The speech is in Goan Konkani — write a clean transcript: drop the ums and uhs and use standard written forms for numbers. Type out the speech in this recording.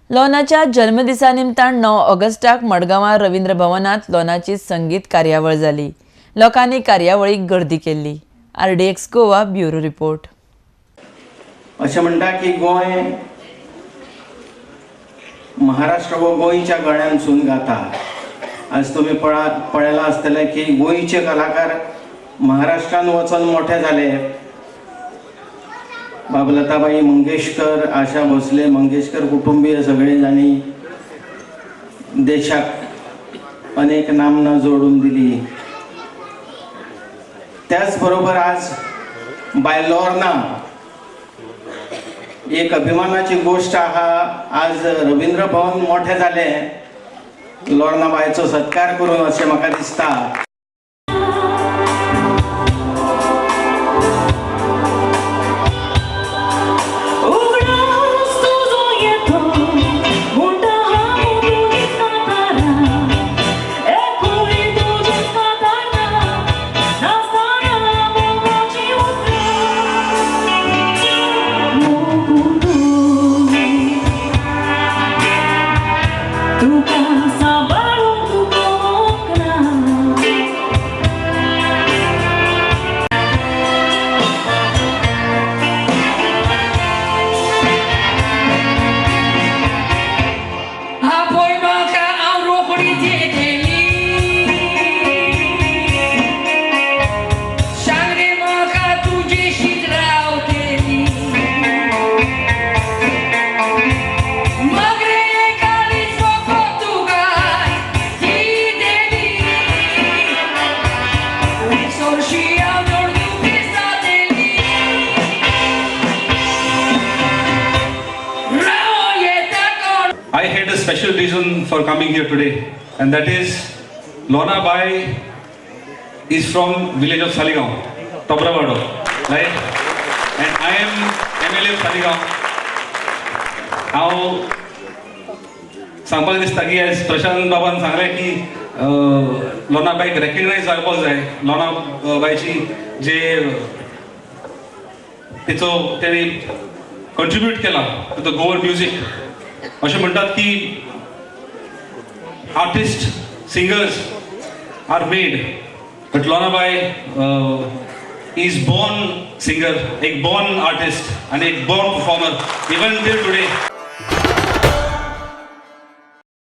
लोनाच्या जल्मदिसा निमतान 9 ऑगस्टाक मडगांवां रवींद्र भवनांत लोनाची संगीत कार्यावळ जाली. लोकांनी कार्यावळीक गर्दी केल्ली. RDX Goa bureau report. अशें म्हणटा की गोंय महाराष्ट्र हो गोंयच्या गळ्यानसून गाता. आज तुमी पळयलां आसतलें की गोंयचे कलाकार महाराष्ट्रान वचोन मोठे जाले. बाबलताबाई मंगेशकर, आशा भोसले, मंगेशकर कुटुंबीय सगळे जांणी देशाक अनेक नामना जोडून दिली. त्याच बरोबर आज बाय लोर्ना एक अभिमानाची गोष्ट आहा. आज रवींद्र भवन मोठें जालें लोर्ना बायचो सत्कार करून अशें म्हाका दिसता. I had a special reason for coming here today, and that is Lorna Bai is from village of Saligao, Tobravado, right? And I am MLA of Saligao. हांव सांगपाक दिसता की आयज प्रशांत बाबान सांगलें की लोर्ना बायक रेकग्नायज जावपाक जाय. लोर्ना बायची जे तिचो तेणी कंट्रिब्यूट केला टू the Goan music. अशें म्हणटात की artist singers are made, but Lorna Bai is born singer, एक बॉर्न आर्टिस्ट आनी एक born performer even till today.